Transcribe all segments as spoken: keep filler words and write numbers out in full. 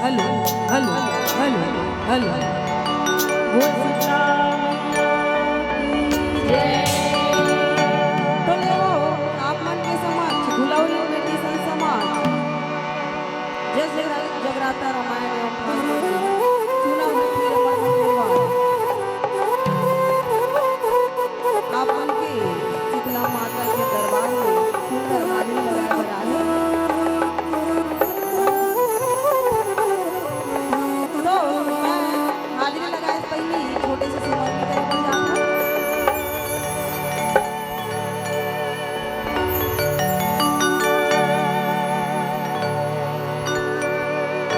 Hello, hello, hello, hello. बोल सीता मैया की जय। तो लेवो, आप मन के समक्ष दुलौरी बेटी संग समक्ष जय जगरा-, जगराता रामायण एवं भागवत सुना हुआ फिर अमर धन्यवाद। आप मन के शीतला माता के दरबार में सुंदर हाजिरी लगाए बर आए। तो मैं हाजिरी लगाए से पहले छोटे से सिमरनी करे बर जात हूँ।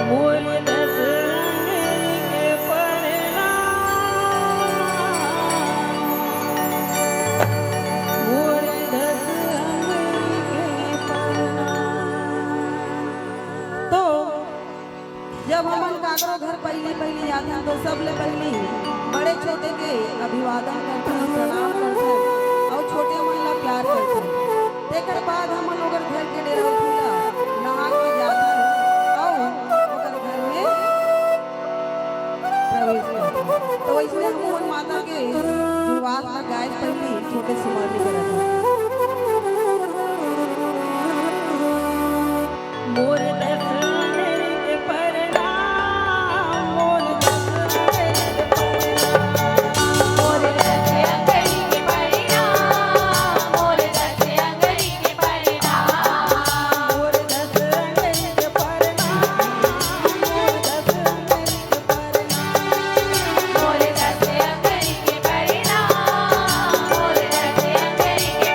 मोर दस अंगरी के परनाम, मोर दस अंगरी के परनाम। तो जब हमन काकरो घर पहिली पहिली जाथन, तो सबले पहिली बड़े छोटे के अभिवादन करथन, प्रणाम करथन अउ छोटे मन ला प्यार करथन। तेकर बाद हमन ओकर घर के डेरा उठी ला नहा के जाथन अउ ओकर घर में प्रवेश करथन। तो वैसने हमन माता के जुड़वास ला गाय पहिली छोटे सिमरनी करत हन। मोर दस अंगरी के परनाम, मोर दस अंगरी के परनाम। मोर दस अंगरी के परनाम, मोर दस अंगरी के परनाम। मोर दस अंगरी के परनाम, मोर दस अंगरी के परनाम। मोर दस अंगरी के परनाम, मोर दस अंगरी के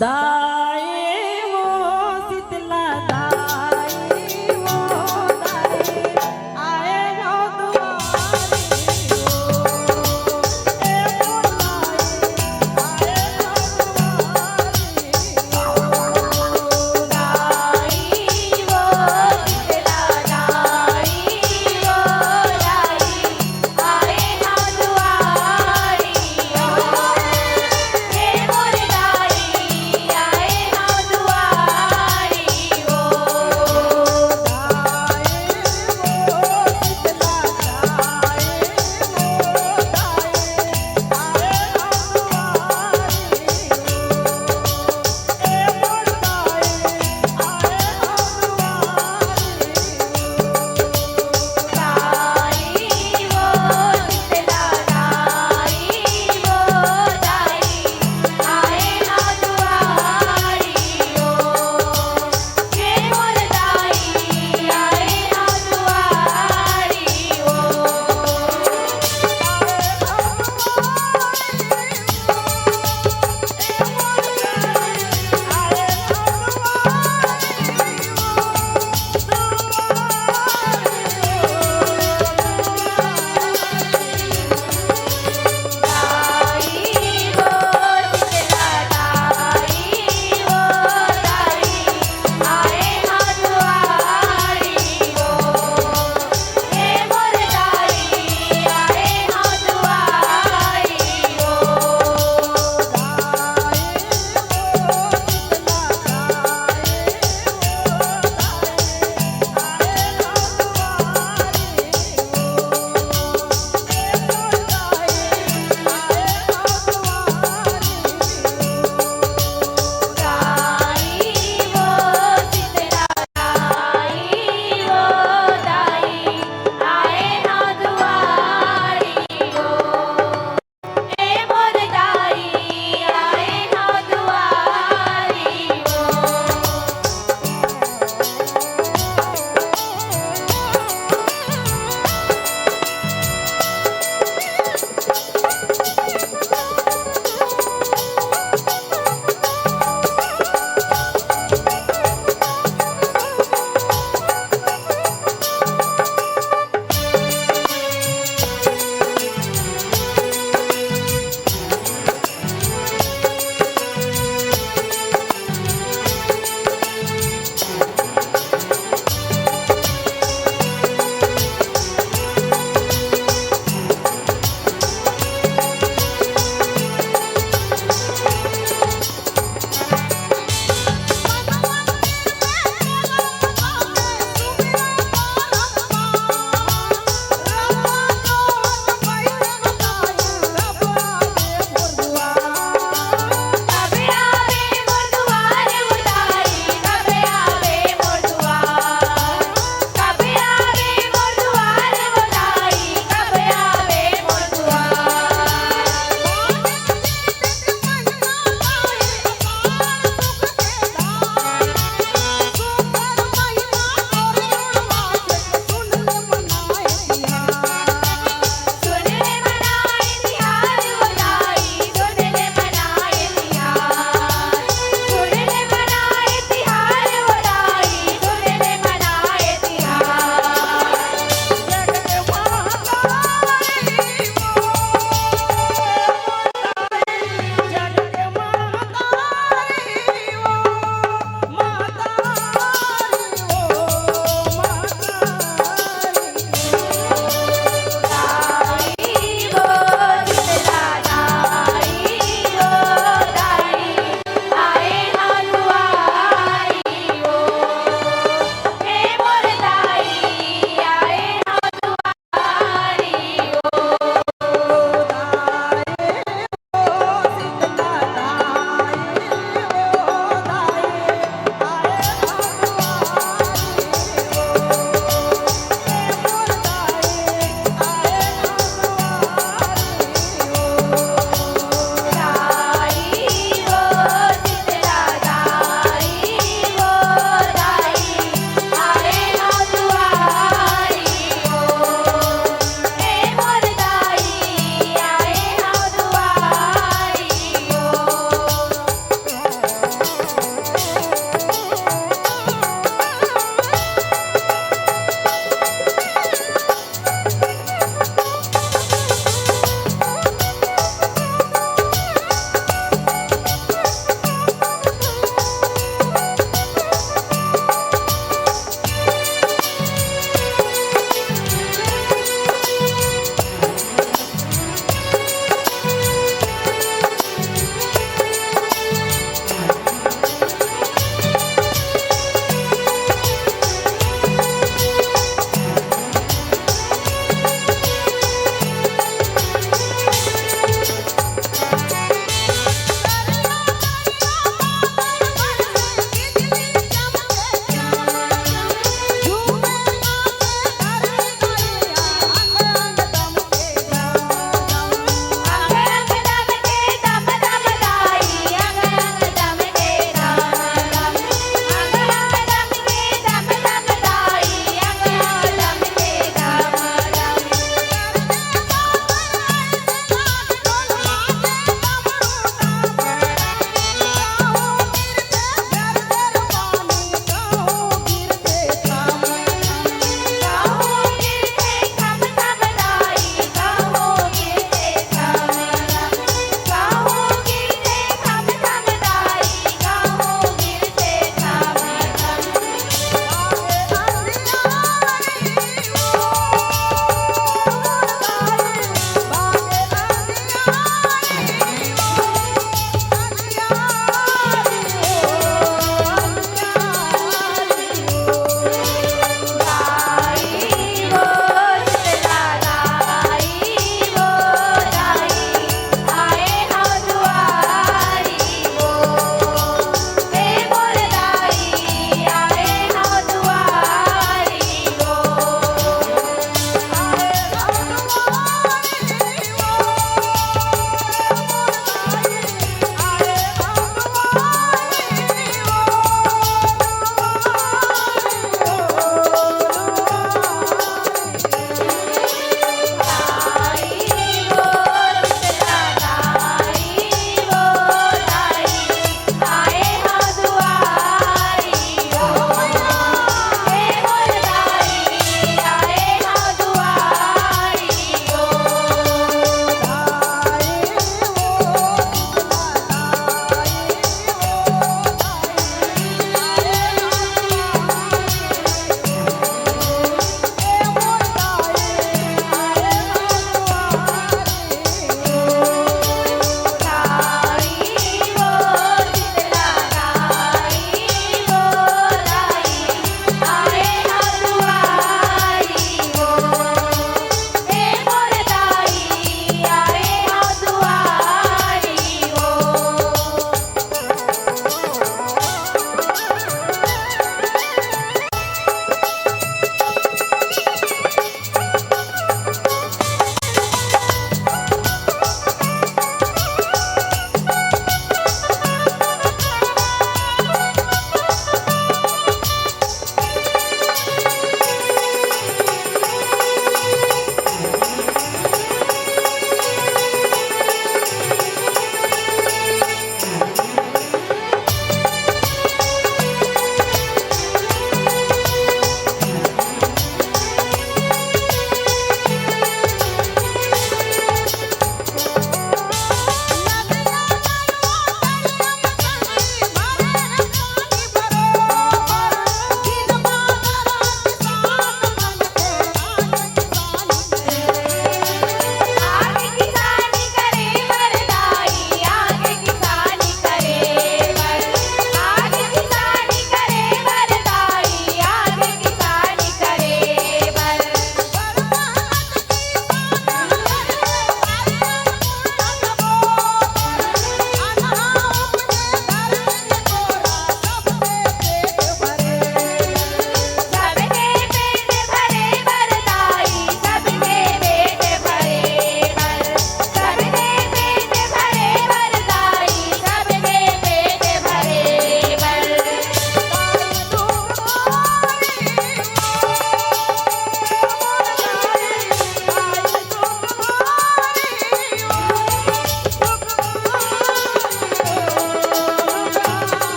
दाई वो शीतला दाई वो दाई, आए हो दुआरी हो। ए मोर दाई, आए हो दुआरी हो। दाई वो शीतला दाई वो दाई, आए हो दुआरी हो। हे मोर दाई, आए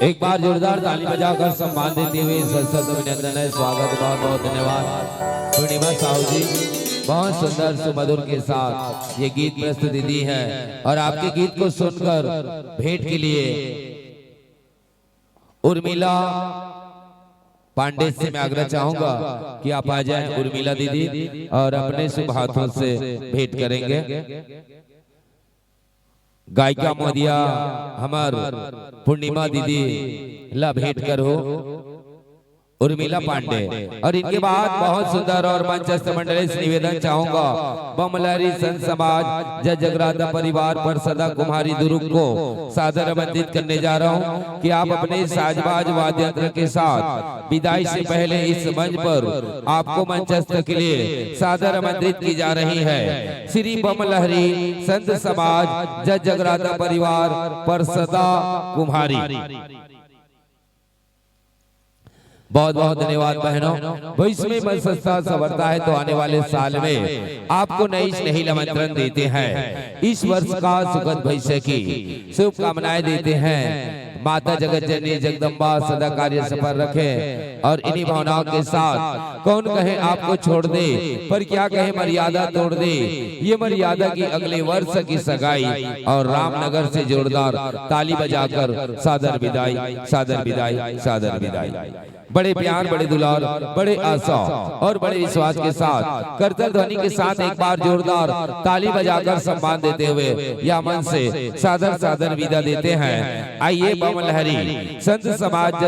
एक बार जोरदार ताली बजाकर सम्मान देते हुए सशर्त अभिनंदन है, स्वागत, बहुत बहुत धन्यवाद। पूर्णिमा साहू जी बहुत सुंदर सुमधुर के साथ ये गीत प्रस्तुति दी है और आपके गीत को सुनकर भेंट के लिए उर्मिला पांडे से मैं आग्रह चाहूंगा कि आप आ जाएं उर्मिला दीदी और अपने शुभ हाथों से भेंट करेंगे। गायिका मोदिया हमर पूर्णिमा दीदी ला भेंट करहू उर्मिला पांडे। और इनके बाद बहुत सुंदर और मंचस्थ मंडली से निवेदन चाहूंगा, बमलहरी संत समाज जय जगराता परिवार परसदा कुम्हारी दुर्ग को सादर आमंत्रित करने जा रहा हूं कि आप अपने साजबाज वाद्य यंत्र के साथ विदाई से पहले इस मंच पर आपको मंचस्थ के लिए सादर आमंत्रित की जा रही है। श्री बमलहरी संत समाज जय जगराता परिवार परसदा कुम्हारी। बहुत बहुत धन्यवाद बहनों। भविष्य में मन संस्था संवरता है तो आने वाले साल में आपको नई नई आमंत्रण देते हैं। इस वर्ष का सुखद भविष्य की शुभकामनाएं देते हैं। माता जगत जननी जगदम्बा सदा कार्य सफल रखे और इन्हीं भावनाओं के साथ कौन कहे आपको छोड़ दे, पर क्या कहे मर्यादा तोड़ दे। ये मर्यादा की अगले वर्ष की सगाई और रामनगर से जोरदार ताली बजाकर सादर विदाई, सादर विदाई, सादर विदाई। बड़े प्यार, बड़े दुलार, बड़े आशा और बड़े विश्वास के साथ करताल ध्वनि के साथ एक बार जोरदार ताली बजाकर सम्मान देते हुए या मन से सादर सादर विदा देते हैं। आइए बमलहरी संत समाज